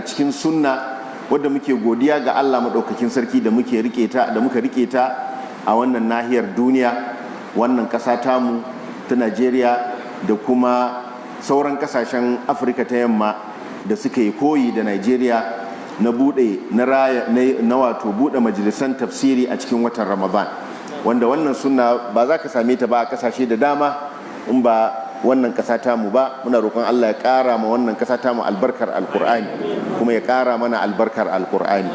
daga cikin sunna wadda muke godiya ga Allah maɗaukakin sarki da muke rike ta, da muka rike ta a wannan nahiyar duniya, wannan ƙasa tamu ta Najeriya da kuma sauran ƙasashen Afirka ta Yamma da suka yi koyi da Najeriya na buɗe na raya na wato buɗe majalisan tafsiri a cikin watan Ramadan, wanda wannan sunna ba za ka same ta ba a ƙasashe da dama in ba wannan ƙasa tamu ba. Muna roƙon Allah ya ƙara ma wannan ƙasa tamu albarkar Alƙur'ani, kuma ya ƙara mana albarkar Alƙur'ani,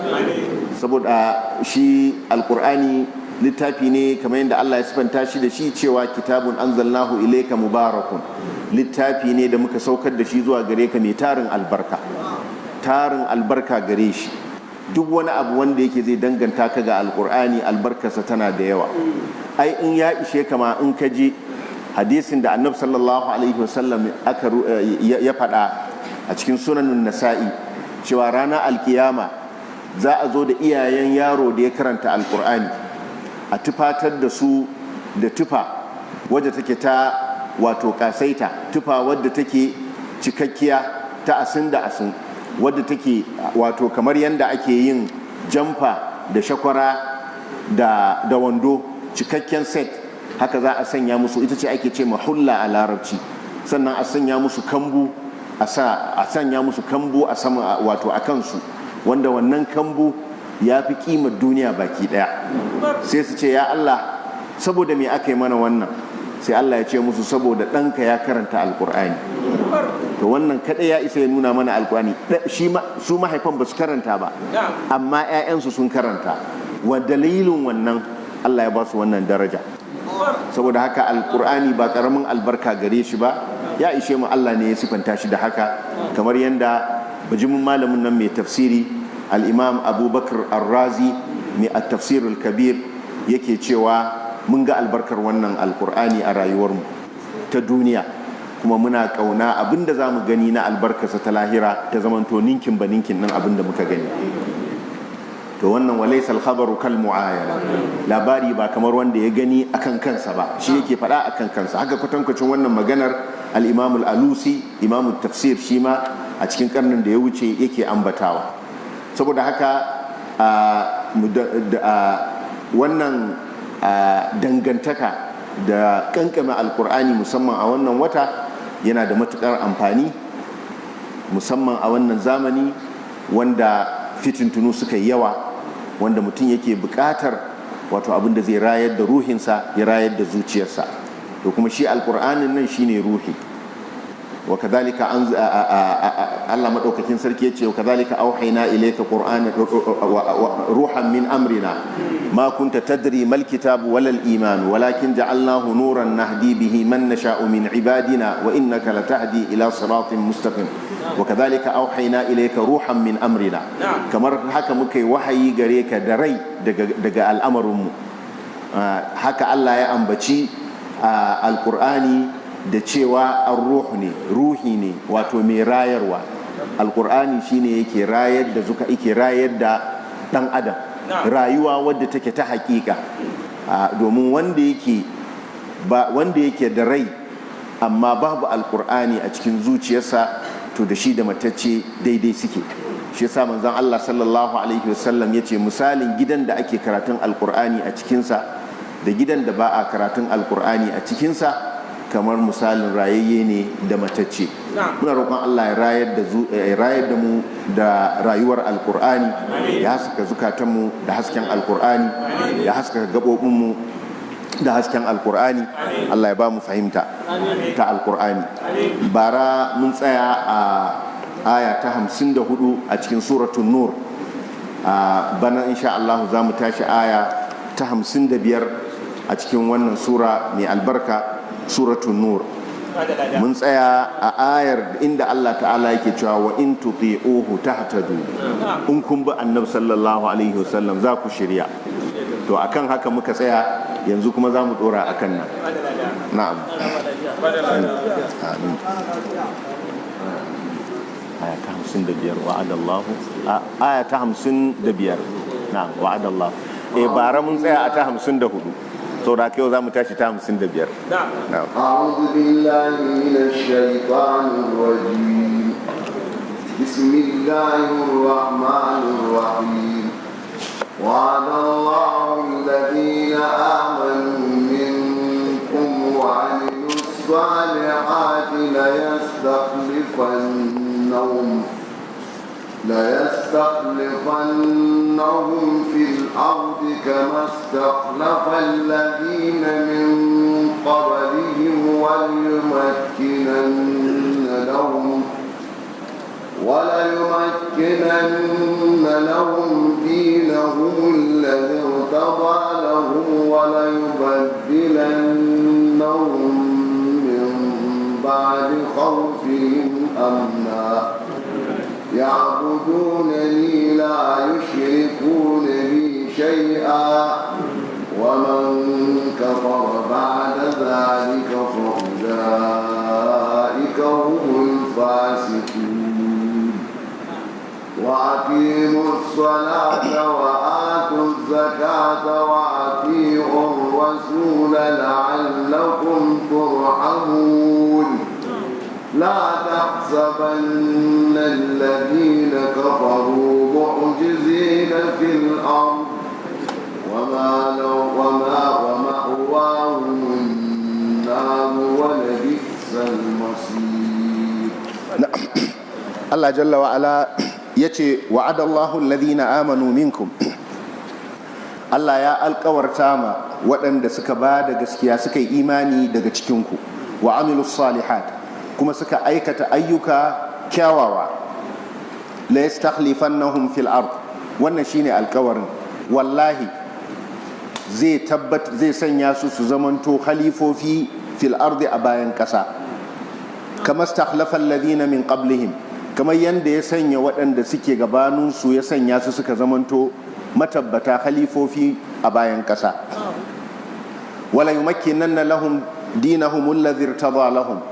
saboda shi Alƙur'ani littafi ne, kamar yadda Allah ya sifanta shi da shi cewa "Kitabun anzalnahu ilayka mubarakun", littafi ne da muka saukar da shi zuwa gare ka mai tarin albarka. Tarin albarka gare shi. Duk wani abu wanda yake zai danganta ka ga Alƙur'ani, albarkarsa tana da yawa. Ai in ya ishe kama in ka ji hadisin da Annabi sallallahu alaihi wasallam aka ya faɗa a cikin Sunanun Nasa'i cewa ranar Alkiyama za a zo da iyayen yaro da ya karanta Alkur'ani, a tufatar da su da tufa wadda take ta wato kasaita, tufa wadda take cikakkiya, ta asin da asin, wadda take wato kamar yadda ake yin jamfa da shakwara da wando, cikakken set, haka za a sanya musu. Ita ce ake ce mahulla a Larabci. Sannan a sanya musu kambu, a sanya musu kambu a sama, wato a kansu, wanda wannan kambu ya fi kimar duniya baki daya. Sai su ce, "Ya Allah, saboda me aka yi mana wannan?" Sai Allah ya ce musu, "Saboda ɗanka ya karanta Alkur'ani." To wannan kaɗai ya isa ya nuna mana Alkur'ani. Su mahaifan ba su karanta ba, amma 'ya'yansu sun karanta. Wa dalilin wannan Allah ya ba su wannan daraja. Saboda haka Alkur'ani ba karamin albarka gare shi ba. Ya ishe mu Allah ne ya sifanta shi da haka, kamar yadda bajimin malamin nan mai tafsiri, Al'imam Abubakar Arrazi, mai At-Tafsirul Kabir, yake cewa mun ga albarkar wannan Alkur'ani a rayuwarmu ta duniya, kuma muna kauna abinda za mu gani na albarkarsa ta lahira ta zamanto ninkin ba ninkin nan abinda muka gani. To wannan "Walaysa al-khabaru kal mu'ayana", labari ba kamar wanda ya gani akan kansa ba, shi yake faɗa akan kansa. Haka kwatankwacin wannan maganar al-Imam al-Alusi, imam tafsir, shi ma a cikin karnin da ya wuce yake ambatawa. Saboda haka wannan dangantaka da kankame Alkur'ani, musamman a wannan wata, yana da matukar amfani, musamman a wannan zamani wanda fitintunu suka yi yawa, wanda mutum yake buƙatar wato abin da zai rayar da ruhinsa, ya rayar da zuciyarsa. To kuma shi Alkur'anin nan shine ruhi. Wa kadhalika an Allah madaukakin sarki yace, "Wa kadhalika auhayna ilayka qur'ana ruhan min amrina, ma kunta tadri mal kitabu wal iman, walakin ja'alnahu nuran nahdi bihi man nasha'u min ibadina, wa innaka latahdi ila siratin mustaqim." "Wa kadhalika auhayna ilayka ruhan min amrina", kamar haka muka yi wahayi gare ka da rai daga al'amarinmu. Haka Allah ya ambaci Alkur'ani da cewa an ruhu ne, ruhi ne, wato mai rayarwa. Alkur'ani shine yake rayar da zuka, yake rayar da dan adam, rayuwa wadda take ta hakika. Domin wanda yake ba wanda yake da rai amma babu Alkur'ani a cikin zuciyarsa, to da shi da matacce daidai suke. Shi yasa Manzon Allah sallallahu alaihi wasallam yace misalin gidan da ake karatun Alkur'ani a cikinsa da gidan da ba a karatun Alkur'ani a cikinsa kamar misalin rayayye ne da matacce. Muna roƙon Allah ya rayar da mu da rayuwar Alkur'ani, ya haskaka zukatanmu da hasken Alkur'ani, ya haskaka gaɓoɓinmu da hasken Alkur'ani. Allah ya ba mu fahimta ta Alkur'ani. Bara mun tsaya a aya ta 54 a cikin Suratun Nur. Bana insha Allah za mu tashi aya ta 55 a cikin wannan sura mai albarka, Suratun Nur. Mun tsaya a ayar inda Allah ta'ala yake cewa, "Wa in tuti'uhu tahtadu", in kun bi Annabi sallallahu alaihi wasallam za ku shirya. To akan haka muka tsaya, yanzu kuma za mu dora akan nan. Na'am, amin. Aya ta 55, wa'adallahu, aya ta 55. Na'am, wa'adallahu. Bara mun tsaya a ta 54, saboda haka yau za mu tashi ta 55. Na'am. أعوذ بالله من الشيطان الرجيم. بسم الله الرحمن الرحيم. وعد الله الذين آمنوا منكم وعملوا الصالحات ليستخلفنهم في الأرض كما استخلف الذين من قبلهم وليمكنن لهم دينهم الذي ارتضى لهم وليبدلنهم من بعد خوفهم أمنا. يعبدونني لا يشركون بي شيئا ومن كفر بعد ذلك فأولئك هم الفاسقون. وأقيموا الصلاة وآتوا الزكاة وأطيعوا الرسول لعلكم ترحمون. لا تحسبن الذين كفروا معجزين في الأرض ومأواهم النار ولبئس المصير. Allah jalla wa ala yace wa'adallahu alladhina amanu minkum. Allah ya alkawarta ma waɗanda suka ba da gaskiya suka yi imani daga cikinku, wa amilus salihat, kuma suka aikata ayyuka kyawawa, la yastakhlifannahum fil ard. Wannan shine alkawarin. Wallahi zai tabbat zai sanya su su zamanto khalifofi fil ardi, a bayan ƙasa, kama stakhlafa alladhina min qablihim, kamar yanda ya sanya waɗanda suke gabaninsu, ya sanya su suka zamanto matabbata khalifofi a bayan ƙasa. Wala yumakkinanna lahum dinahum alladhi irtada lahum,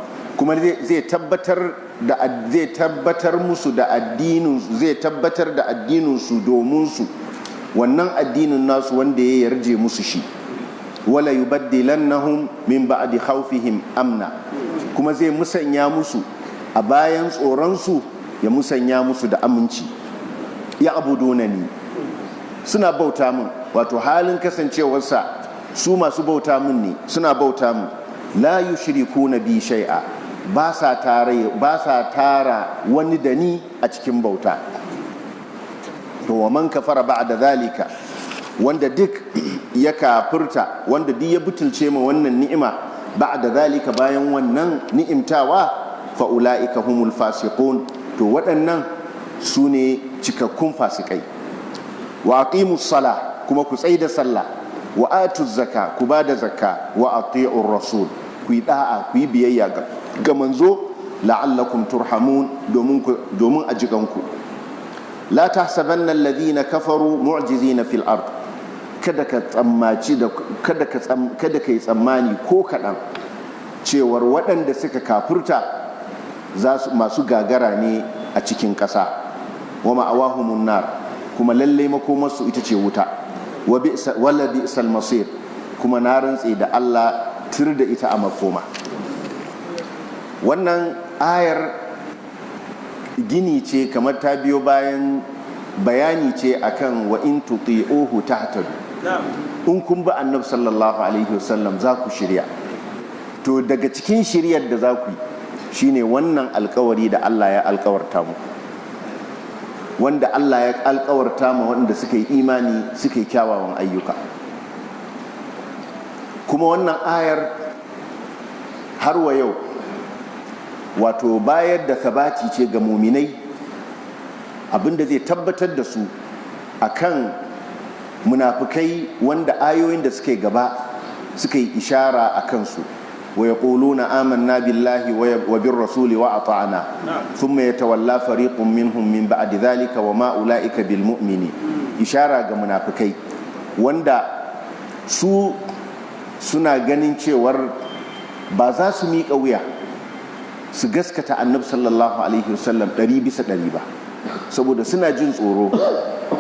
kuma zai tabbatar musu da addinin, zai tabbatar da addinin su domin su, wannan addinin nasu wanda ya yarje musu shi. Wala yubaddilannahum min ba'di khawfihim amna, kuma zai musanya musu a bayan tsoronsu, ya musanya musu da aminci. Ya abudunani, suna bauta min, wato halin kasancewarsa su masu bauta min ne, suna bauta min. La yushrikuna bi shay'a, ba sa tara wani da ni a cikin bauta. To wa man kafara ba'da zalika, wanda duk ya kafirta, wanda duk ya butulce ma wannan ni'ima, ba'da zalika, bayan wannan ni'imtawa, fa ulaika humul fasiqun, to waɗannan su ne cikakkun fasikai. Wa aqimus sala, kuma ku tsaida sallah, wa atuz zaka, ku ba da zakka, wa ati'ur rasul, ku yi da'a, ku yi biyayya ga manzo, la'allakum turhamun, domin a jikanku. La tahsabanna alladhina kafaru mu'jizina fil ard, kada ka tsammaci da kada ka kada kai tsammani ko kaɗan cewar waɗanda suka kafurta za su masu gagara ne a cikin ƙasa. Wa ma'awahumun nar, kuma lallai makomarsu ita ce wuta. Wala bi'sal masir, kuma na rantse da Allah tir da ita a makoma. Wannan ayar gini ce, kamar ta biyo bayan bayani ce akan wa in tuti'uhu tahtadu, in kun bi Annabi sallallahu alaihi wasallam za ku shirya. To daga cikin shiryar da za ku yi shine wannan alkawari da Allah ya alkawarta muku, wanda Allah ya alkawarta ma wanda suka yi imani suka yi kyawawan ayyuka. Kuma wannan ayar har wa yau wato bayar da sabati ce ga muminai, abinda zai tabbatar da su akan munafukai wanda ayoyin da suke gaba suka yi ishara a kansu. Wa yaquluna amanna billahi wa bir rasuli wa ata'na thumma yatawalla fariqun minhum min ba'di dhalika wa ma ulaika bil mu'mini. Ishara ga munafukai wanda su suna ganin cewar ba za su miƙa wuya su gaskata Annabi sallallahu alaihi wasallam 100% ba, saboda suna jin tsoro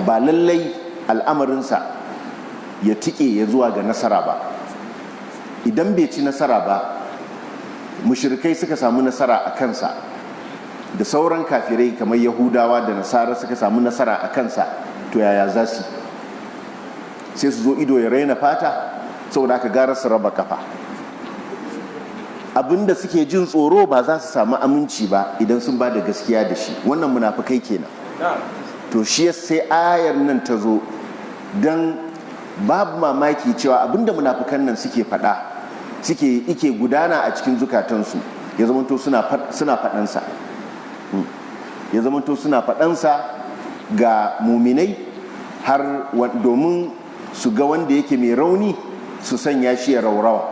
ba lallai al'amarinsa ya tike ya zuwa ga nasara ba. Idan bai ci nasara ba, mushrikai suka samu nasara a kansa, da sauran kafirai kamar Yahudawa da Nasara suka samu nasara a kansa, to yaya za su? Sai su zo ido ya raina fata. Saboda aka gara su raba kafa. Abinda suke jin tsoro, ba za su samu aminci ba idan sun ba da gaskiya da shi. Wannan munafukai kenan. To shi sai ayar nan ta zo don babu mamaki cewa abinda munafukan nan suke faɗa, suke ike gudana a cikin zukatansu, ya zamanto suna faɗansa, ya zamanto suna faɗansa ga muminai, har domin su ga wanda yake mai rauni su sanya shi ya raurawa,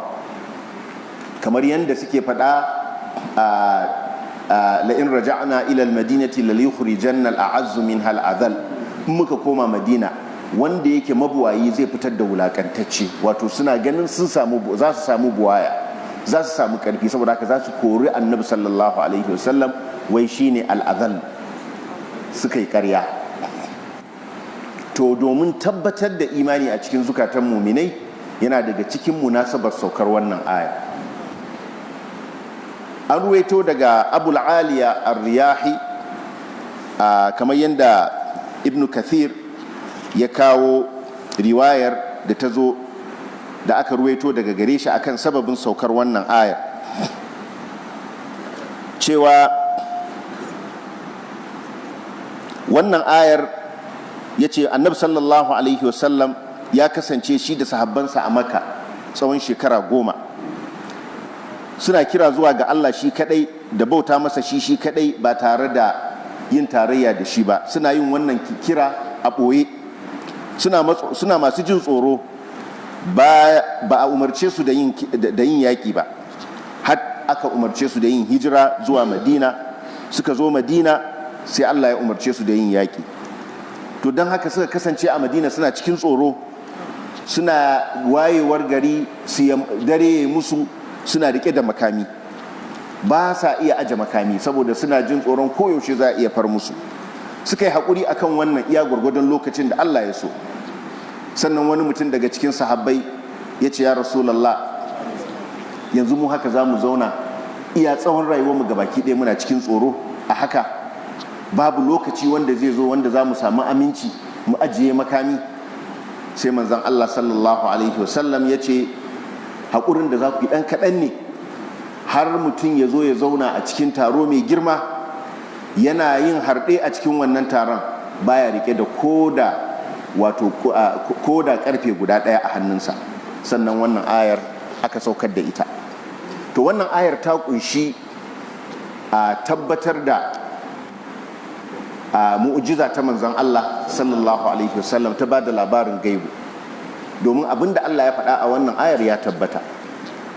kamar yadda suke faɗa a لئن رجعنا إلى المدينة ليخرجن الأعز منها الأذل. In muka koma Madina, wanda yake mabuwayi zai fitar da wulakantacce. Wato suna ganin sun samu, za su samu buwaya, za su samu karfi, saboda haka za su kori Annabi sallallahu alaihi wasallam, wai shine الأذل. Suka yi karya. To domin tabbatar da imani a cikin zukatan muminai, yana daga cikin munasabar saukar wannan aya. An ruwaito daga Abul Aliya Ar-Riyahi, kamar yadda Ibnu Kathir ya kawo riwayar da ta zo da aka ruwaito daga gare shi akan sababin saukar wannan ayar, cewa wannan ayar, ya ce Annabi sallallahu alaihi wasallam ya kasance shi da sahabbansa a Maka tsawon shekara 10, suna kira zuwa ga Allah shi kadai da bauta masa shi shi kadai, ba tare da yin tarayya da shi ba. Suna yin wannan kira a ɓoye, suna masu jin tsoro. Ba a umarce su da yin yaƙi ba, har aka umarce su da yin hijira zuwa Madina. Suka zo Madina, sai Allah ya umarce su da yin yaƙi. To don haka suka kasance a Madina suna cikin tsoro, suna wayewar gari, su dare musu suna rike da makami, ba sa iya aje makami saboda suna jin tsoron koyaushe za a iya far musu. Suka yi haƙuri akan wannan iya gwargwadon lokacin da Allah ya so. Sannan wani mutum daga cikin sahabbai ya ce, "Ya Rasulallah, yanzu mu haka za mu zauna iya tsawon rayuwarmu gabaki ɗaya muna cikin tsoro a haka? Babu lokaci wanda zai zo wanda za mu samu aminci mu ajiye makami?" Sai Manzon Allah sallallahu alaihi wasallam ya ce, "Haƙurin da za ku yi ɗan kaɗan ne, har mutum ya zo ya zauna a cikin taro mai girma, yana yin harɗe a cikin wannan taron, baya rike da koda, wato koda karfe guda ɗaya a hannunsa." Sannan wannan ayar aka saukar da ita. To wannan ayar ta kunshi a tabbatar da a mu'ujiza ta Manzon Allah sallallahu alaihi wasallam ta ba da labarin gaibu, domin abinda Allah ya faɗa a wannan ayar ya tabbata.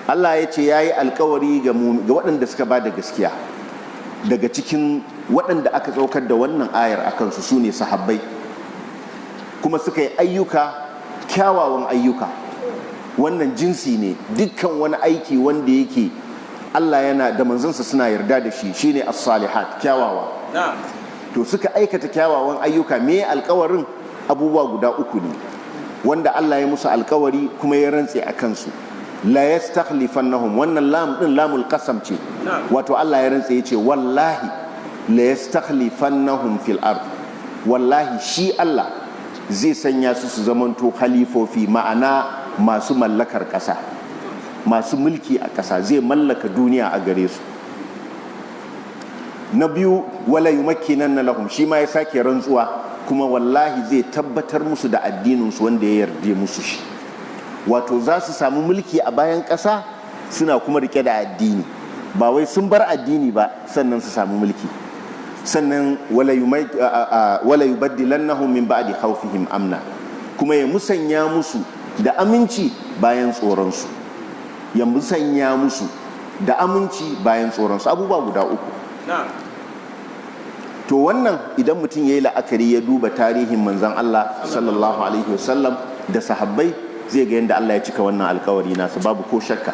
Allah ya ce ya yi alkawari ga waɗanda suka ba da gaskiya daga cikin waɗanda aka saukar da wannan ayar a kansu, su ne sahabbai, kuma suka yi ayyuka, kyawawan ayyuka. Wannan jinsi ne, dukkan wani aiki wanda yake Allah yana da manzansa suna yarda da shi, shine as-salihat, kyawawa. To suka aikata kyawawan ayyuka. Me alkawarin? Abubuwa guda uku ne wanda Allah ya musu alkawari kuma ya rantse a kansu. ليستخلفنهم, wannan lam din lamul qasam ce, wato Allah ya rantse, ya ce wallahi ليستخلفنهم في الأرض, wallahi shi Allah zai sanya su su zamanto khalifofi, ma'ana masu mallakar ƙasa, masu mulki a ƙasa, zai mallaka duniya a gare su. Na biyu, وليمكنن لهم, shi ma ya sake rantsuwa, kuma wallahi zai tabbatar musu da addininsu wanda ya yarda musu shi. Wato za su samu mulki a bayan ƙasa suna kuma rike da addini, ba wai sun bar addini ba sannan su samu mulki. Sannan وليبدلنهم من بعد خوفهم أمنا, kuma ya musanya musu da aminci bayan tsoronsu, ya musanya musu da aminci bayan tsoronsu. Abubuwa guda uku. To wannan, idan mutum ya yi la'akari, ya duba tarihin Manzan Allah sallallahu alaihi wasallam da sahabbai, zai ga yadda Allah ya cika wannan alkawari nasa, babu ko shakka.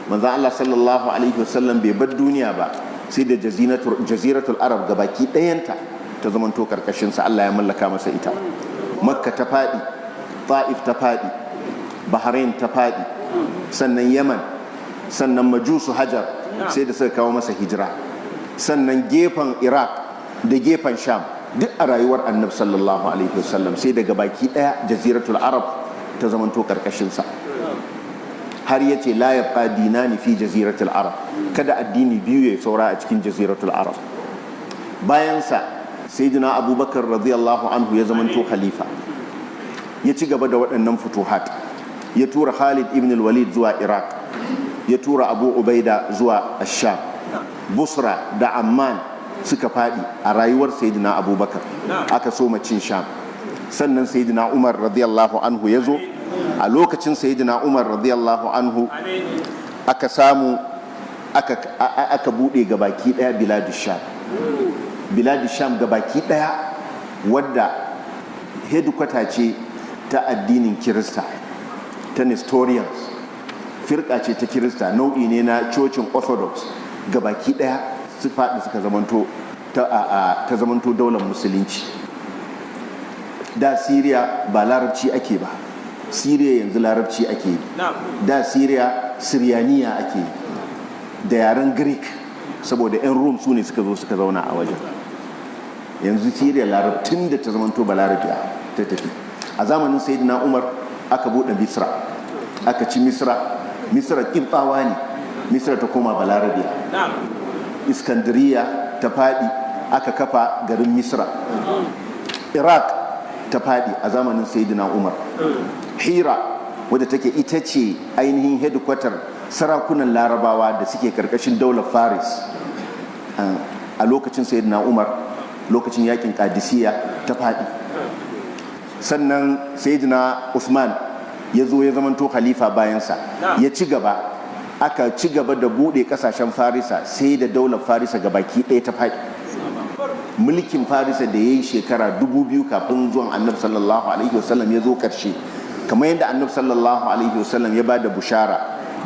Manzan Allah sallallahu alaihi wasallam bai bar duniya ba sai da Jaziratul Arab gabaki ɗayanta ta zamanto karkashinsa, Allah ya mallaka masa ita. Makka ta faɗi, Ta'if ta faɗi, Bahrain ta faɗi, sannan Yaman, sannan Majusu Hajar sai da suka kawo masa hijira. Sannan gefen Iraq da gefen Sham, duk a rayuwar Annabi sallallahu alaihi wasallam, sai daga baki daya Jaziratul Arab ta zamanto karkashinsa. Har ya ce: "La yabqa dinani fi Jaziratul Arab", kada addini biyu ya saura a cikin Jaziratul Arab. Bayansa, Sayyidina Abubakar radiyallahu anhu ya zamanto khalifa, ya ci gaba da waɗannan futuhat. Ya tura Khalid ibn al-Walid zuwa Iraq, ya tura Abu Ubaida zuwa Asham. Busra da Amman suka faɗi a rayuwar Sayyidina Abubakar. Aka soma cin Sham. Sannan Sayyidina Umar radiyallahu anhu ya zo. A lokacin Sayyidina Umar radiyallahu anhu aka samu aka buɗe gabaki ɗaya biladu Sham. Biladu Sham gabaki ɗaya, wadda hedikwata ce ta addinin Kirista ta Nestorians, firka ce ta Kirista, nau'i ne na cocin Orthodox, gabaki ɗaya su faɗi, suka zamanto ta zamanto daular Musulunci. Da Syria ba Larabci ake ba, Syria yanzu Larabci ake yi. Da Syria Siryaniya ake yi da yaren Greek, saboda 'yan Rome su ne suka zo suka zauna a wajen. Yanzu Syria Larabtun da ta zamanto Balarabiya ta tafi. A zamanin Sayyidina Umar aka buɗe Misra, aka ci Misra. Misra Kibtawa ne, Misra ta koma Balarabiya. Iskandariya ta faɗi, aka kafa garin Misra. Iraq ta faɗi a zamanin Sayyidina Umar. Hira, wadda take ita ce ainihin hedikwatar sarakunan Larabawa da suke karkashin daular Faris, a lokacin Sayyidina Umar, lokacin yakin Kadisiya, ta faɗi. Sannan Sayyidina Usman ya zo ya zamanto khalifa bayansa, ya ci gaba, aka ci gaba da buɗe ƙasashen Farisa, sai da daular Farisa ga baki ɗaya ta faɗi. Mulkin Farisa da ya yi shekara 2000 kafin zuwan Annabi sallallahu alaihi wasallam ya zo ƙarshe, kamar yadda Annabi sallallahu alaihi wasallam ya ba da bushara.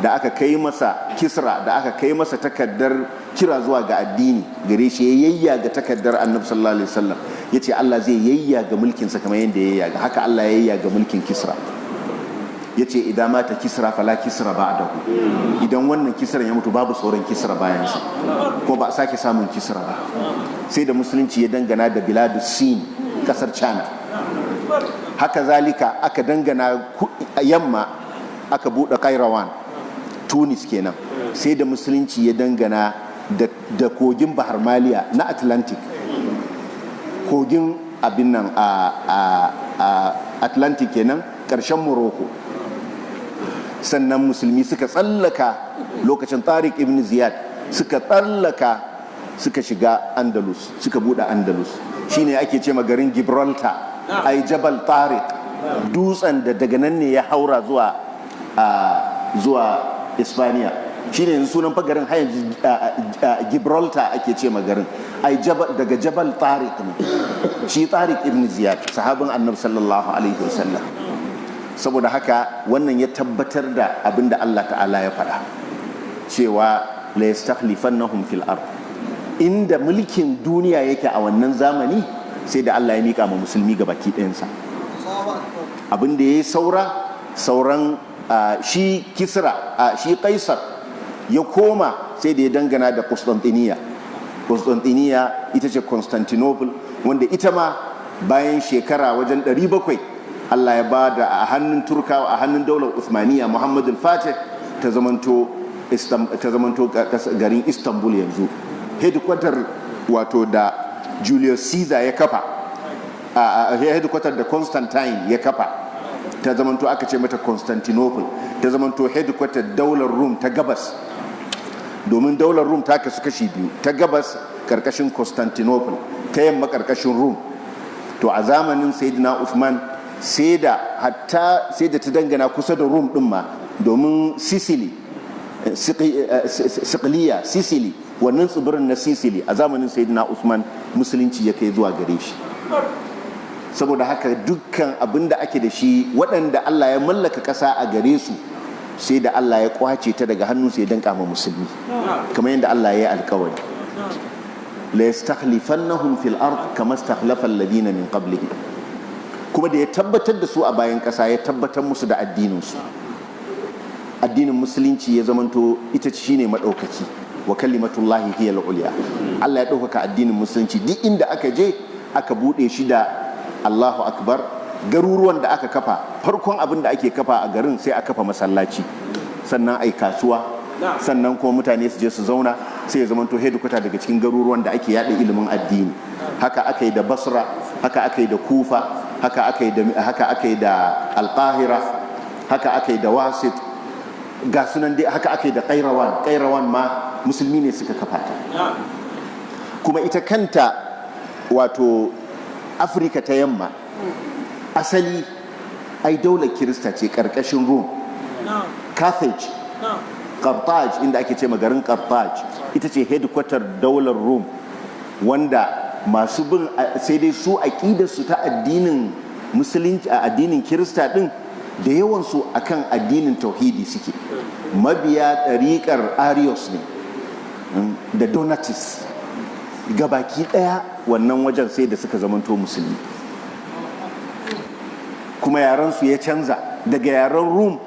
Da aka kai masa Kisra, da aka kai masa takardar kira zuwa ga addini gare shi, ya yayyaga takardar Annabi sallallahu alaihi wasallam, ya ce Allah zai yayyaga mulkinsa kamar yadda ya yayyaga. Haka Allah ya yayyaga mulkin Kisra. Ya ce: "Idan mata Kisra fala Kisra ba'dahu." Idan wannan Kisra ya mutu, babu sauran Kisra bayansa. Kuma ba a sake samun Kisra ba, sai da Musulunci ya dangana da biladu Sin, kasar China. Haka zalika aka dangana yamma, aka buɗe Kairawan, Tunis kenan, sai da Musulunci ya dangana da kogin Bahar Maliya na Atlantic, kogin abin nan a Atlantic kenan, ƙarshen Morocco. Sannan Musulmi suka tsallaka lokacin Tariq ibn Ziyad, suka tsallaka suka shiga Andalus, suka bude Andalus. Shine ake ce garin Gibraltar, ai Jabal Tariq, dutsen da daga nan ne ya haura zuwa Ispaniya. Shine yanzu sunan fa garin har yanzu Gibraltar ake ce garin, ai daga Jabal Tariq ne, shi Tariq ibn Ziyad, sahabin Annabi sallallahu alaihi wasallam. Saboda haka wannan ya tabbatar da abin da Allah ta'ala ya faɗa cewa la yastakhlifannahum fil ard. Inda mulkin duniya yake a wannan zamani, sai da Allah ya mika ma Musulmi ga baki ɗayansa. Abin da ya yi saura, sauran shi Kisra, shi Kaisar ya koma, sai da ya dangana da Constantiniya. Constantiniya ita ce Constantinople, wanda ita ma bayan shekara wajen 700 Allah ya ba da a hannun Turkawa, a hannun daular Uthmaniya, Muhammadu Fatih, ta zamanto garin Istanbul yanzu, headquarter wato da Julius Caesar ya kafa, a headquarter da Constantine ya kafa, ta zamanto aka ce mata Constantinople, ta zamanto headquarter daular Rum ta gabas, domin daular Rum ta kasu kashi biyu: ta gabas karkashin Constantinople, ta yamma karkashin Rum. To a zamanin Sayyidina Uthman, sai da hatta sai da ta dangana kusa da Rum din ma, domin Sicily, Sikliya, Sicily, wannan tsibirin na Sicily, a zamanin Sayyidina Usman Musulunci ya kai zuwa gare shi. Saboda haka dukkan abin da ake da shi, waɗanda Allah ya mallaka ƙasa a gare su, sai da Allah ya kwace ta daga hannunsu ya danka ma Musulmi, kamar yadda Allah ya yi alkawari: la yastakhlifannahum fil ard kama istakhlafa alladhina min qablihim. Kuma da ya tabbatar da su a bayan ƙasa, ya tabbatar musu da addinin su. Addinin Musulunci ya zamanto ita shine madaukaki. Wa kalimatullahi hiya al-ulya. Allah ya ɗaukaka addinin musulunci duk inda aka je aka buɗe shi da Allahu akbar. Garuruwan da aka kafa, farkon abin da ake kafa a garin sai a kafa masallaci, sannan ai kasuwa, sannan kuma mutane su je su zauna, sai ya zamanto headquarter daga cikin garuruwan da ake yada ilimin addini. Haka aka yi da Basra, haka aka yi da Kufa, haka aka yi da Alqahira, haka aka yi da Wasit, ga sunan dai, haka aka yi da Kairawan. Kairawan ma musulmi ne suka kafa ta. Kuma ita kanta, wato Afirka ta Yamma, asali ai daular Kirista ce karkashin Rome, Carthage, Carthage, inda ake ce garin Carthage, ita ce headquarter daular Rome, wanda masu bin, sai dai su aƙidarsu ta addinin musulunci, a addinin Kirista din, da yawansu akan addinin tauhidi suke, mabiya ɗariƙar Arius ne da Donatis. Gabaki ɗaya wannan wajen sai da suka zamanto musulmi, kuma yarensu ya canza daga yaren Rum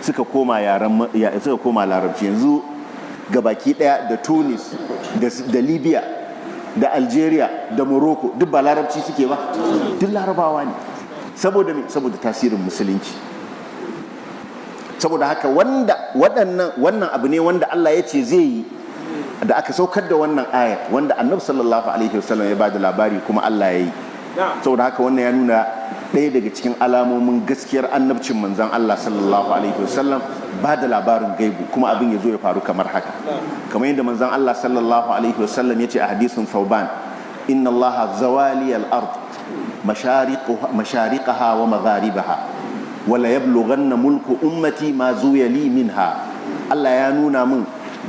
suka koma Larabci. Yanzu gabaki ɗaya da Tunis da Libya da Algeria da Morocco duk ba Larabci suke ba? Duk Larabawa ne. Saboda me? Saboda tasirin musulunci. Saboda haka wanda waɗannan, wannan abu ne wanda Allah ya ce zai yi, da aka saukar da wannan ayat, wanda Annabi sallallahu alaihi wasallam ya bada labari, kuma Allah ya yi. Saboda haka wannan ya nuna ɗaya daga cikin alamomin gaskiyar annabcin manzon Allah sallallahu alaihi wasallam, ba da labarin gaibu, kuma abin ya zo ya faru kamar haka, kamar yadda manzon Allah sallallahu alaihi wasallam ya ce a hadisin Thauban: "Inna Allaha zawa li al-ard mashariqaha wa magharibaha, wala yablughanna mulku ummati ma zuwiya li minha." Allah ya nuna min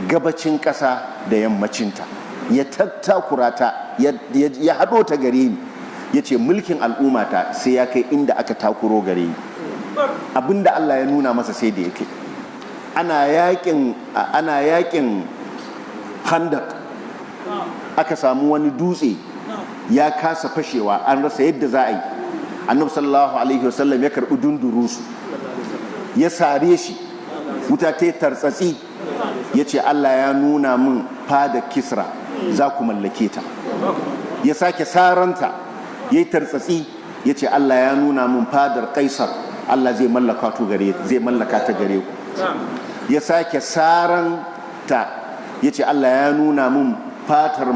gabacin ƙasa da yammacinta, ya tattakura ta, ya haɗo ta gare ni. Ya ce mulkin al'ummata sai ya kai inda aka takuro gare ni. Abinda Allah ya nuna masa sai da ya kai. Ana yakin Khandak, aka samu wani dutse ya kasa fashewa, an rasa yadda za a yi. Annabi sallallahu alaihi wasallam ya karbi dundurusu ya sare shi, wuta ta tartsatsi. Ya ce, "Allah ya nuna min fada Kisra, za ku mallake ta." Ya sake saranta, ya yi tartsatsi, ya ce, "Allah ya nuna min fadar Kaisar, Allah zai mallaka ta gare ku." Ya sake saran ta, ya ce, "Allah ya nuna min fadar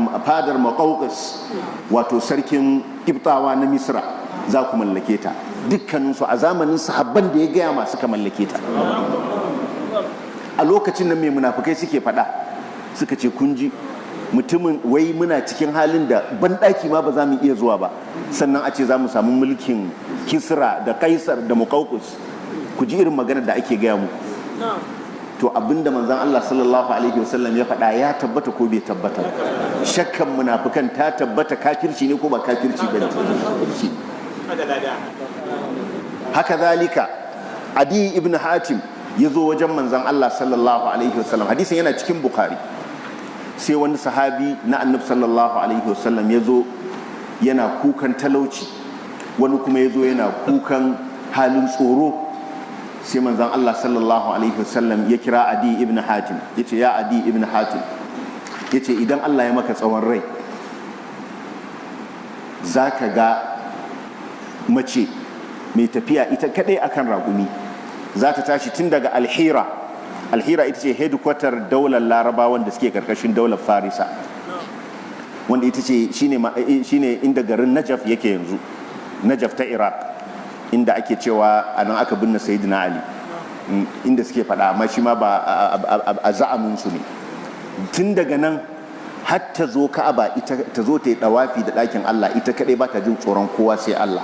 Maƙauƙis, wato sarkin Kibtawa na Misra, za ku mallake ta." Dukkaninsu a zamanin sahabban da ya gaya ma suka mallake ta. A lokacin nan mai munafukai suke faɗa? Suka ce, "Kun ji mutumin, wai muna cikin halin da banɗaki ma ba za mu iya zuwa ba, sannan a ce za mu samu mulkin Kisra da Kaisar da Muƙauƙus. Ku ji irin maganar da ake gaya muku." To, abinda manzon Allah sallallahu alaihi wasallam ya faɗa ya tabbata ko bai tabbata ba? Shakkan munafukan ta tabbata. Kafirci ne ko ba kafirci ba ne? Haka zalika Adi ibn Hatim ya zo wajen manzon Allah sallallahu alaihi wasallam. Hadisin yana cikin Bukhari. Sai wani sahabi na Annabi sallallahu alaihi wasallam ya zo yana kukan talauci, wani kuma ya zo yana kukan halin tsoro. Sai manzon Allah sallallahu alaihi wasallam ya kira Adi ibn Hatim, ya ce, "Ya Adi ibn Hatim," ya ce, "idan Allah ya maka tsawon rai, za ka ga mace mai tafiya ita kadai akan raƙumi. Za ta tashi tun daga Alhira." Alhira ita ce headquarter daular Larabawan da suke karkashin daular Farisa, wanda ita ce shine inda garin Najaf yake yanzu, Najaf ta Iraq, inda ake cewa a nan aka binne Sayyidina Ali, inda suke faɗa, amma shi ma ba a za'amin su ne. Tun daga nan har ta zo Ka'aba, ita ta zo ta yi dawafi da ɗakin Allah ita kaɗai, ba ta jin tsoron kowa sai Allah.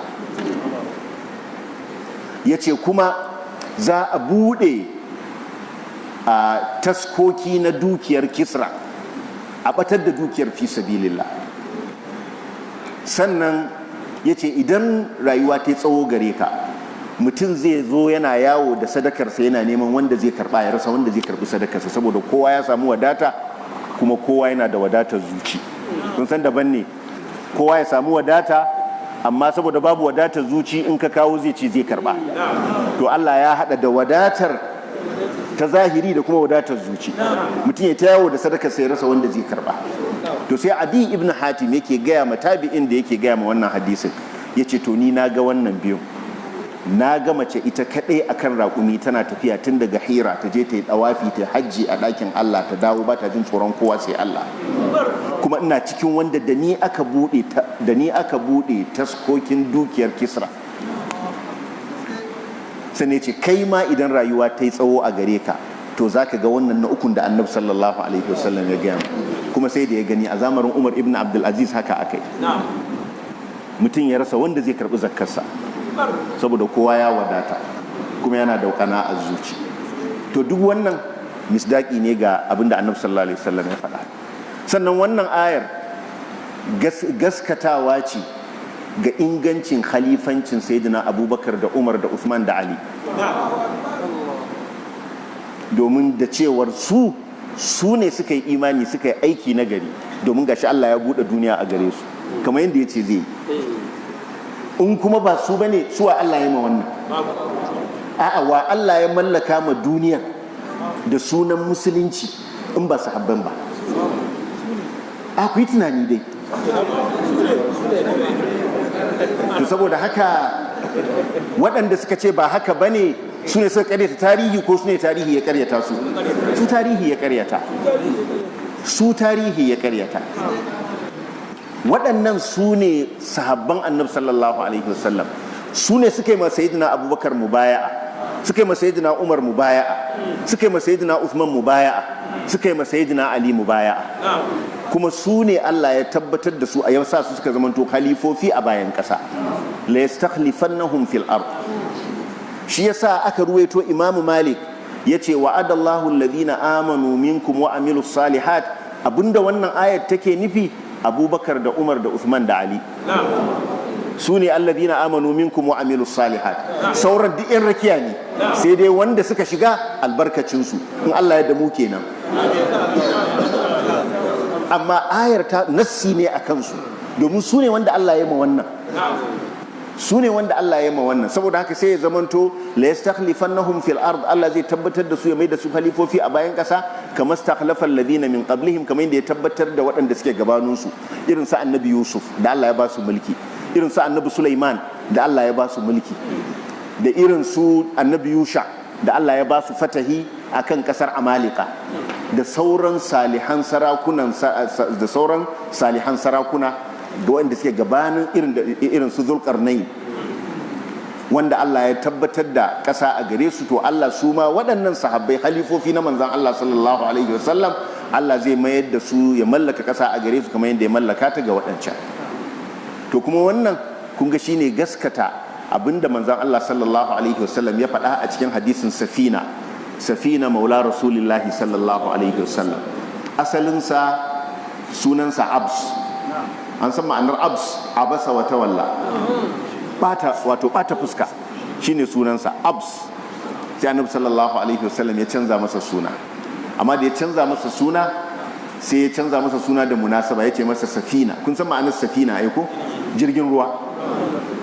Ya ce kuma za a buɗe a taskoki na dukiyar Kisra, a batar da dukiyar fi sabilillah. Sannan ya ce idan rayuwa ta tsawo gare ka, mutum zai zo yana yawo da sadakarsa, yana neman wanda zai karba, ya rasa wanda zai karbi sadakarsa, saboda kowa ya samu wadata, kuma kowa yana da wadatar zuci. Kun san daban ne kowa ya samu wadata, amma saboda babu wadatar zuci, in ka kawo zai ci zai karba. To, Allah ya hada da wadatar Ta zahiri da kuma wadatar zuci. Mutum ya ta yawo da sadaka sai rasa wanda zai karba. To sai Adi ibn Hatim yake gaya ma tabi'in da yake gaya ma wannan hadisin, yace to ni na ga wannan biyun. Na ga mace ita kaɗai akan raƙumi tana tafiya tun daga Hira ta je ta yi ɗawafi, ta hajji a ɗakin Allah, ta dawo ba ta jin tsoron kowa sai Allah. Kuma ina cikin wanda da ni aka buɗe taskokin dukiyar Kisra. Sai ce kai ma idan rayuwa ta yi tsawo a gare ka, to za ka ga wannan na ukun da Annabi sallallahu alaihi wasallam ya gaya. Kuma sai da ya gani a zamanin Umar ibn Abdul Aziz haka akai, mutum ya rasa wanda zai karbi zakkarsa saboda kowa ya wadata kuma yana da a zuci. To duk wannan misdaki ne ga abin da Annabi sallallahu alaihi wasallam ya faɗa. Sannan wannan ayar gaskatawa ce ga ingancin khalifancin Sayyidina Abubakar da Umar da Uthman da Ali, domin da cewar su su ne suka yi imani, suka yi aiki na gari, domin gashi Allah ya buɗe duniya a gare su kamar yadda ya ce zai yi. In kuma ba su bane, suwa Allah ya ma wannan? A'a, wa Allah ya mallaka ma duniyar da sunan musulunci in ba sahabban ba? A ku yi tunani dai. To saboda haka, waɗanda suka ce ba haka bane, su ne suka karyata tarihi ko su ne tarihi ya karyata su? Su tarihi ya karyata, su tarihi ya karyata. Waɗannan su ne sahabban Annabi sallallahu alaihi wasallam, su ne suka yi ma Sayyidina Abubakar mubaya'a, suka yi ma Sayyidina Umar mubaya'a, suka yi ma Sayyidina Uthman mubaya'a, suka yi ma Sayyidina Ali mubaya'a. Kuma su ne Allah ya tabbatar da su a yau, sa su suka zamanto khalifofi a bayan ƙasa, la yastakhlifannahum fil ard. Shi yasa aka ruwaito Imamu Malik yace: wa'adallahu alladhina amanu minkum wa amilus salihat. Abinda wannan ayat take nufi, Abubakar da Umar da Uthman da Ali, su ne alladhina amanu minkum wa amilus salihat. Sauran duk yan rakiya ne, sai dai wanda suka shiga albarkacinsu in Allah ya da mu kenan. Amma ayar ta nassi ne a kansu, domin su ne wanda Allah ya ma wannan, su ne wanda Allah ya ma wannan. Saboda haka sai ya zamanto la yastakhlifannahum fil ard, Allah zai tabbatar da su, ya mai da su khalifofi a bayan kasa, kama stakhlafa alladhina min qablihim, kamar yadda ya tabbatar da waɗanda suke gabanin su, irin su Annabi Yusuf da Allah ya ba su mulki, irin su Annabi Sulaiman da Allah ya ba su mulki, da irin su Annabi Yusha da Allah ya ba su fatahi akan kasar Amalika, da sauran salihan sarakunan, da sauran salihan sarakuna da wanda suke gabanin irin su Zulkarnain wanda Allah ya tabbatar da ƙasa a gare su. To Allah su ma waɗannan sahabbai, halifofi na manzan Allah sallallahu alaihi wasallam, Allah zai mayar da su, ya mallaka ƙasa a gare su kamar yadda ya mallaka ta ga waɗancan. To kuma wannan kun ga shine gaskata abinda manzan Allah sallallahu alaihi wasallam ya faɗa a cikin hadisin Safina, Safina maula Rasulillahi sallallahu alaihi wasallam. Asalinsa sunansa Abs. An san ma'anar Abs? Abasa wa tawalla, bata, wato bata fuska, shine sunansa Abs. Sai Annabi sallallahu alaihi wasallam ya canza masa suna. Amma da ya canza masa suna, sai ya canza masa suna da munasaba, ya ce masa Safina. Kun san ma'anar safina ai ko? Jirgin ruwa,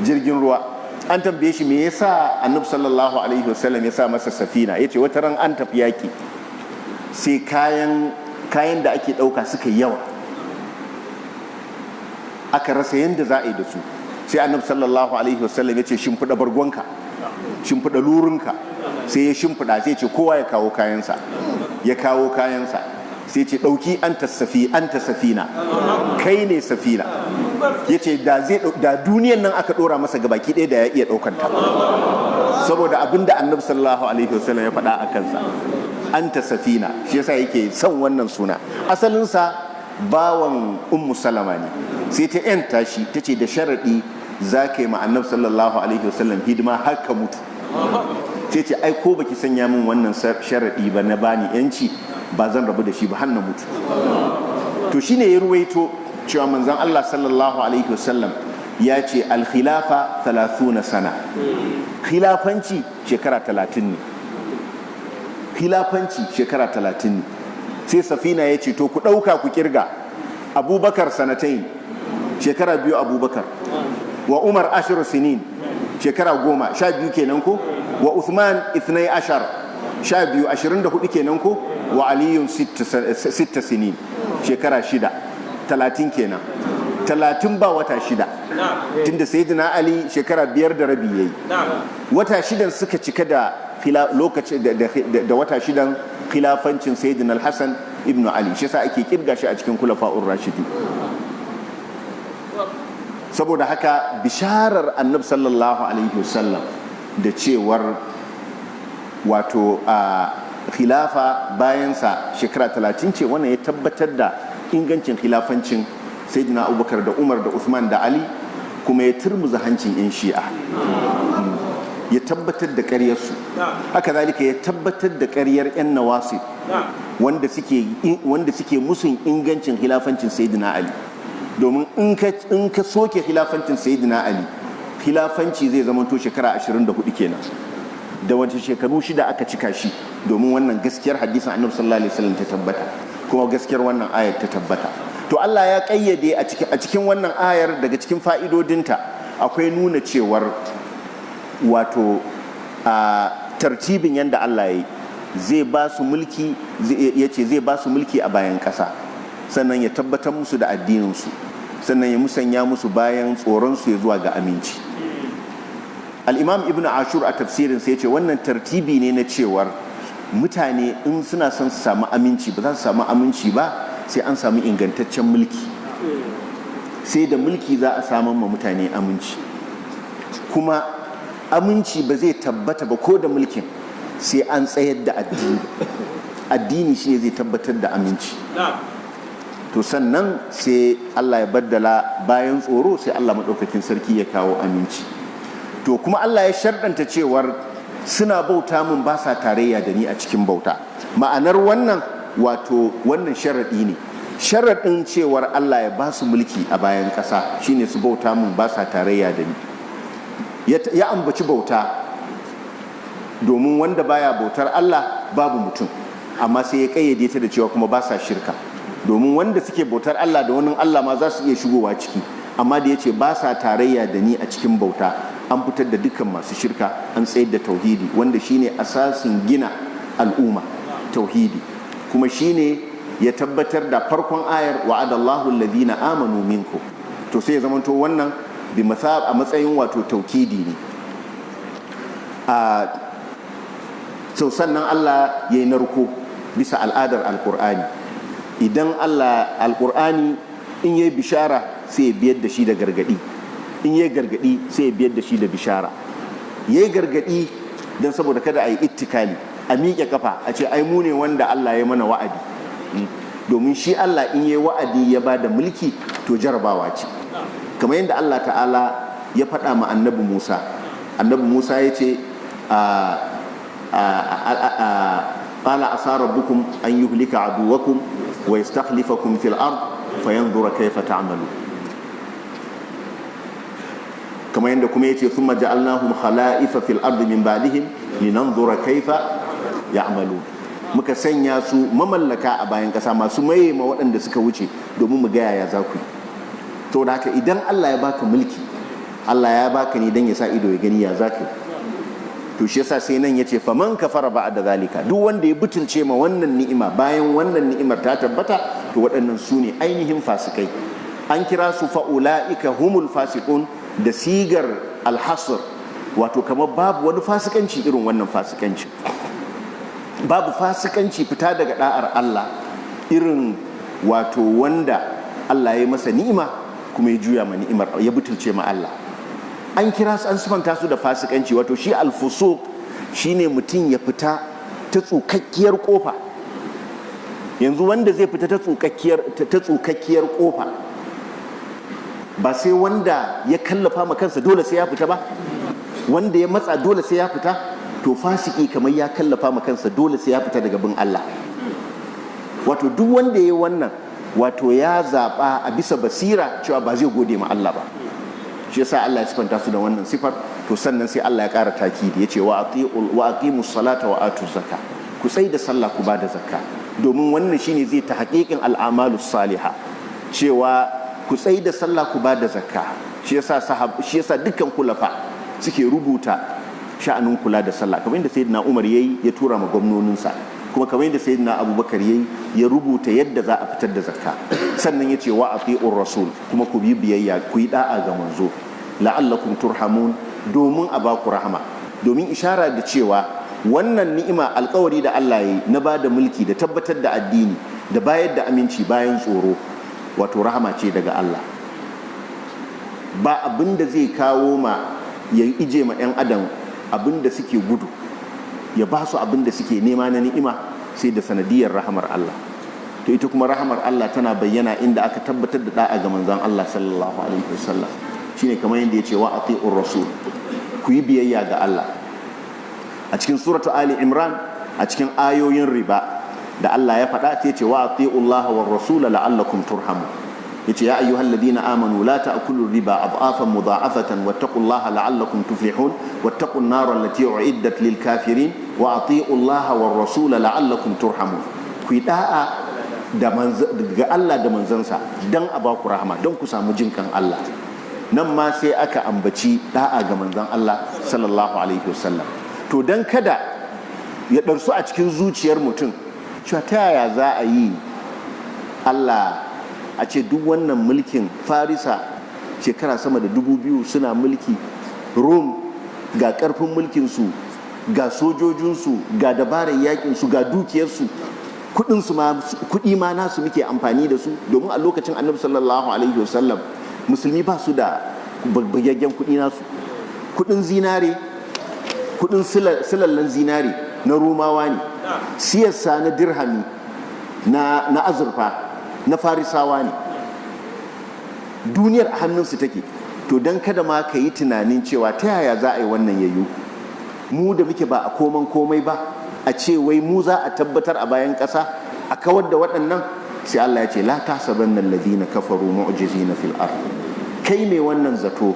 jirgin ruwa. An tambaye shi me yasa Annabi sallallahu alaihi wasallam ya sa masa Safina. Ya ce wata ran an tafi yaki, sai kayan da ake ɗauka suka yi yawa, aka rasa yadda za a yi da su. Sai Annabi sallallahu alaihi wasallam ya ce, "Shimfiɗa bargonka, shimfiɗa lurinka." Sai ya shimfiɗa, sai ce kowa ya kawo kayansa. Ya kawo kayansa, sai ce, "Ɗauki, anta safina, kai ne safina." Ya ce da duniyan nan aka ɗora masa gabaki ɗaya, da ya iya ɗaukanta, saboda abinda Annabi sallallahu alaihi wasallam ya faɗa a kansa, anta safina. Shi yasa yake son wannan suna. Asalinsa bawan Ummu Salama ne, sai ta yanta shi, ta ce da sharaɗi za ka yi ma Annabi sallallahu alaihi wasallam hidima har ka mutu. Sai ce, "Ai ko baki sanya min wannan sharaɗi ba na bani yanci, ba zan rabu da shi ba har na mutu." To shine ya ruwaito cewa manzon Allah sallallahu alaihi wasallam ya ce, alkhilafa 30 sana, khilafanci shekara 30 ne, khilafanci shekara 30 ne. Sai Safina ya ce, "To ku ɗauka ku kirga, Abubakar sanatain, shekara 2 Abubakar, wa Umar ashir sinin, shekara 12 kenan ko, wa Uthman ithnai ashar." 12, 24 kenan ko? Wa Aliyun 6 sinin, shekara 6, 30 kenan. 30 ba wata 6, tunda Sayyidina Ali shekara 5.5 yayi. Wata 6 suka cika da lokaci da wata 6 khilafancin Sayyidina Al-Hasan ibn Ali, shi yasa ake kirga shi a cikin Khulafa'ur Rashidin. Saboda haka bisharar Annabi sallallahu alaihi wasallam da cewar wato a khilafa bayansa shekara 30 ce, wannan ya tabbatar da ingancin khilafancin Sayyidina Abubakar da Umar da Uthman da Ali, kuma ya turmuza hancin 'yan Shi'a, ya tabbatar da ƙaryarsu. Haka zalika ya tabbatar da ƙaryar 'yan Nawasib wanda suke musun ingancin khilafancin Sayyidina Ali, domin in ka soke khilafancin Sayyidina Ali, khilafanci zai zama to shekara 24 kenan, da wata shekaru 6 aka cika shi, domin wannan gaskiyar hadisin Annabi sallallahu alaihi wasallam ta tabbata, kuma gaskiyar wannan ayar ta tabbata. To Allah ya kayyade a cikin wannan ayar, daga cikin fa'idodinta akwai nuna cewar wato a tartibin yanda Allah ya yi, zai ba su mulki, ya ce zai ba su mulki a bayan ƙasa, sannan ya tabbatar musu da addininsu, sannan ya musanya musu bayan tsoronsu ya zuwa ga aminci. Al'imam Ibn Ashur a tafsirin sai ya ce wannan tartibi ne na cewar mutane in suna son su samu aminci, ba za su samu aminci ba sai an samu ingantaccen mulki. Sai da mulki za a samun ma mutane aminci, kuma aminci ba zai tabbata ba ko da mulkin sai an tsayar da addini. Addini shine zai tabbatar da aminci. To sannan sai Allah ya baddala bayan tsoro, sai Allah maɗaukakin sarki ya kawo aminci. To kuma Allah ya sharɗanta cewar suna bauta mun, ba sa tarayya da ni a cikin bauta. Ma'anar wannan, wato wannan sharaɗi ne, sharaɗin cewar Allah ya ba su mulki a bayan ƙasa shine su bauta mun, ba sa tarayya da ni. Ya ambaci bauta domin wanda baya bautar Allah babu mutum, amma sai ya kayyade ta da cewa kuma ba sa shirka, domin wanda suke bautar Allah da wani Allah ma za su iya shigowa ciki. Amma da ya ce ba sa tarayya da ni a cikin bauta, an fitar da dukkan masu shirka, an tsayar da tauhidi, wanda shine asasin gina al'umma, tauhidi. Kuma shine ya tabbatar da farkon ayar, wa'adallahu alladhina amanu minkum. To sai ya zamanto wannan bi a matsayin wato taukidi ne. A sau sannan Allah ya yi narko bisa al'adar Alkur'ani. Idan Allah, Alkur'ani in yi bishara sai ya biyar da shi da gargadi, in yi gargadi sai ya biyar da shi da bishara. Ya yi gargadi don saboda kada a yi ittikali, a miƙe kafa a ce ai mu ne wanda Allah ya mana wa'adi. Domin shi Allah in yi wa'adi ya ba da mulki, to jarabawa ce. Kamar yadda Allah ta'ala ya faɗa ma Annabi Musa, Annabi Musa ya ce, qala asa rabbukum an yuhlika aduwakum wa yastakhlifakum fil ard fayanzura kayfa ta'malu. Kamar yadda kuma yace, thumma ja'alnahum khala'ifa fil ard min ba'dihim linanzura kayfa ya'malu. Muka sanya su mamallaka a bayan kasa, masu maye ma waɗanda suka wuce, domin mu ga yaya za ku yi. To da haka idan Allah ya baka mulki, Allah ya baka ne dan ya sa ido ya gani ya za ka yi. To shi yasa sai nan yace, faman kafara ba'da zalika, duk wanda ya butulce ma wannan ni'ima bayan wannan ni'imar ta tabbata, to waɗannan su ne ainihin fasikai. An kira su fa'ula'ika humul fasiqun da sigar alhasr, wato kamar babu wani fasikanci irin wannan fasikanci. Babu fasikanci fita daga da'ar Allah irin wato wanda Allah ya masa ni'ima kuma ya juya ma ni'imar, ya butulce ma Allah. An kira su, an sifanta su da fasikanci. Wato shi alfusuq shine mutum ya fita ta tsukakkiyar kofa. Yanzu wanda zai fita ta tsukakkiyar kofa, ba sai wanda ya kallafa ma kansa dole sai ya fita ba, wanda ya matsa dole sai ya fita. To fasiki kamar ya kallafa ma kansa dole sai ya fita daga bin Allah. Wato duk wanda ya yi wannan, wato ya zaɓa a bisa basira cewa ba zai gode ma Allah ba. Shi yasa Allah ya sifanta su da wannan sifar. To sannan sai Allah ya ƙara takidi, ya ce wa aqimus salata wa atuz zakka, ku tsai da sallah, ku ba da zakka, domin wannan shine zai ta haƙiƙin al'amalu saliha, cewa ku tsai da sallah, ku ba da zakka. Shi yasa dukkan kulafa suke rubuta sha'anin kula da sallah, kamar yadda Sayyidina Umar yayi ya tura ma gwamnoninsa, kuma kamar yadda Sayyidina Abubakar yayi ya rubuta yadda za a fitar da zakka. Sannan ya ce wa ati'ur rasul, kuma ku bi biyayya, ku yi da'a ga manzo, la'allakum turhamun, domin a baku rahama. Domin ishara da cewa wannan ni'ima, alkawari da Allah ya yi na ba da mulki da tabbatar da addini da bayar da aminci bayan tsoro, wato rahama ce daga Allah. Ba abin da zai kawo ma ya ije ma 'yan adam abin da suke gudu, ya ba su abin da suke nema na ni'ima, sai da sanadiyar rahamar Allah. To ita kuma rahamar Allah tana bayyana inda aka tabbatar da da'a ga manzon Allah sallallahu alaihi wasallam. Shine kamar yadda ya ce wa ati'ur rasul, ku yi biyayya ga Allah. A cikin suratu Ali Imran, a cikin ayoyin riba da Allah ya faɗa, ta ce wa ati'ullaha war rasula la'allakum turhamun. Yace ya ayyuhal ladina amanu la ta'kulu riba adhafan mudha'afatan wattaqullaha la'allakum tuflihun wattaqun nar allati u'iddat lil kafirin wa ati'ullaha war rasula la'allakum turhamun. Ku yi da'a da ga Allah da manzansa dan a baku rahama, don ku samu jinkan Allah. Nan ma sai aka ambaci da'a ga manzan Allah sallallahu alaihi wasallam. To dan kada ya ɗarsu a cikin zuciyar mutum cewa ta yaya za a yi Allah a ce duk wannan mulkin Farisa shekara sama da 2000 suna mulki, Rome ga ƙarfin mulkinsu, ga sojojinsu, ga dabarar yakinsu, ga dukiyarsu, kuɗi ma nasu muke amfani da su. Domin a lokacin Annabi sallallahu alaihi wasallam musulmi ba su da bugaggen kuɗi nasu, kuɗin zinare, kuɗin silallan zinare na Romawa ne, siyasa na dirhami na azurfa na Farisawa ne, duniyar a hannunsu take. To don kada ma ka yi tunanin cewa ta yaya za a yi wannan yayu, mu da muke ba a koman komai ba, a ce wai mu za a tabbatar a bayan ƙasa a kawar da waɗannan. Sai Allah ya ce la tahsabanna alladhina kafaru mu'jizina fil ard. Kai mai wannan zato,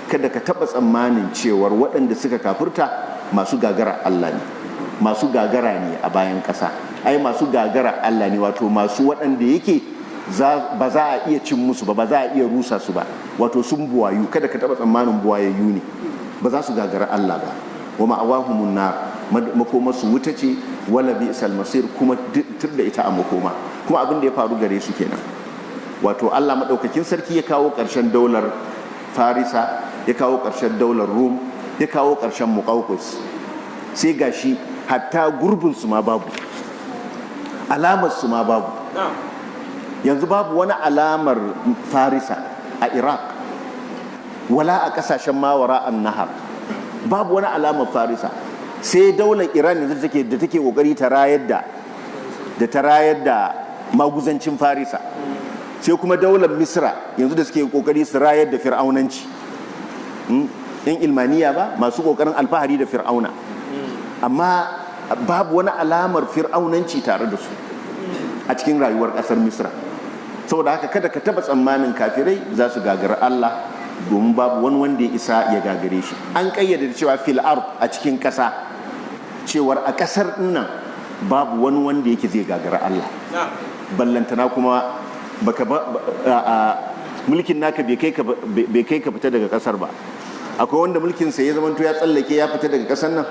kada ka taɓa tsammanin cewar waɗanda suka kafirta masu gagara Allah ne, masu gagara ne a bayan ƙasa. Ai masu gagara Allah ne, wato masu waɗanda yake ba za a iya cin musu ba, ba za a iya rusa su ba, wato sun buwayu. Kada ka taɓa tsammanin buwayayyu ne, ba za su gagara Allah ba. Wa ma'awahumun nar, makomarsu wuta ce, wala bi'sal masir, kuma tur da ita a makoma. Kuma abin da ya faru gare su kenan. Wato Allah maɗaukakin sarki ya kawo ƙarshen daular Farisa, ya kawo ƙarshen daular Rum, ya kawo ƙarshen Muƙauƙus. Sai gashi hatta gurbinsu ma babu, alamar su ma babu. Yanzu babu wani alamar Farisa a Iraq, wala a ƙasashen mawara an nahar, babu wani alamar Farisa. Sai daular Iran yanzu da take kokari ta rayar da ta rayar da maguzancin Farisa. Sai kuma daular Misra yanzu da suke kokari su rayar da fir'aunanci, yan ilmaniya ba, masu kokarin alfahari da fir'auna, amma babu wani alamar fir'aunanci tare da su a cikin rayuwar kasar Misra. Saboda haka kada ka taba tsammanin kafirai za su gagara Allah, domin babu wani wanda ya isa ya gagare shi. An kayyade da cewa fil ard, a cikin kasa, cewar a kasar nan babu wani wanda yake zai gagara Allah. Ballantana kuma baka mulkin naka bai kai ka fita daga kasar ba. Akwai wanda mulkin sa ya zamanto ya tsallake ya fita daga kasar nan.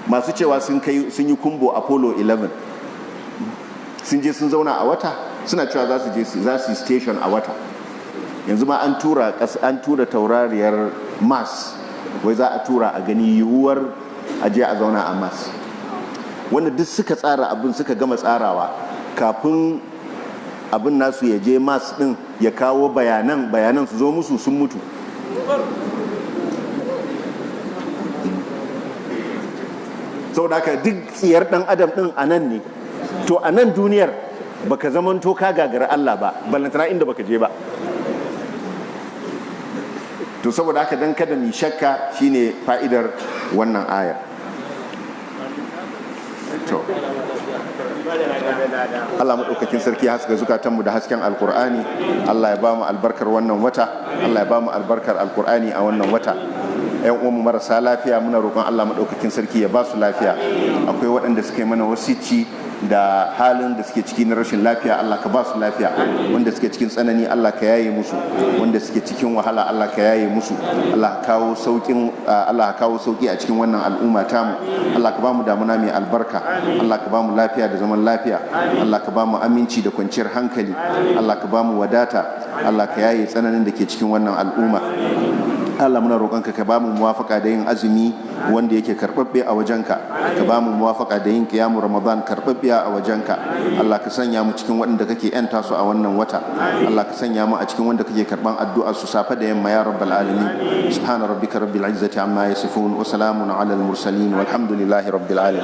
Masu cewa sun yi kumbo Apollo 11, sun je sun zauna a wata, suna cewa za su je za su station a wata. Yanzu ma an tura taurariyar Mars, wai za a tura a gani yiwuwar a je a zauna a Mars. Wanda duk suka tsara abin, suka gama tsarawa, kafin abin nasu ya je Mars din ya kawo bayanan su zo musu, sun mutu. Saboda haka duk tsiyar dan adam din a nan ne. To a nan duniyar baka zamanto ka gagara Allah ba, ballantana inda baka je ba. To saboda haka dan kada mu shakka, shine fa'idar wannan ayar. To Allah maɗaukakin sarki ya haska zukatanmu da hasken Alƙur'ani. Allah ya ba mu albarkar wannan wata, Allah ya ba mu albarkar Alƙur'ani a wannan wata. Yan uwanmu marasa lafiya muna roƙon Allah maɗaukakin sarki ya ba su lafiya. Akwai waɗanda suka yi mana wasici da halin da suke ciki na rashin lafiya, Allah ka ba su lafiya. Wanda suke cikin tsanani, Allah ka yaye musu. Wanda suke cikin wahala, Allah ka yaye musu. Allah ka kawo sauki a cikin wannan al'umma tamu. Allah ka ba mu damuna mai albarka. Allah ka ba mu lafiya da zaman lafiya. Allah ka ba mu aminci da kwanciyar hankali. Allah ka ba mu wadata. Allah ka yaye tsananin da ke cikin wannan al'umma. Allah, muna roƙonka ka ba mu muwafaka da yin azumi wanda yake karɓaɓɓe a wajenka, ka ba mu muwafaka da yin ƙiyamu Ramadan karɓaɓɓiya a wajenka. Allah ka sanya mu cikin waɗanda kake yanta su a wannan wata. Allah ka sanya mu a cikin wanda kake karɓan addu'a su safe da yamma, ya rabbal alamin. Subhana rabbika rabbil izzati amma yasifun, wa salamun ala al mursalin, walhamdulillahi rabbil alamin.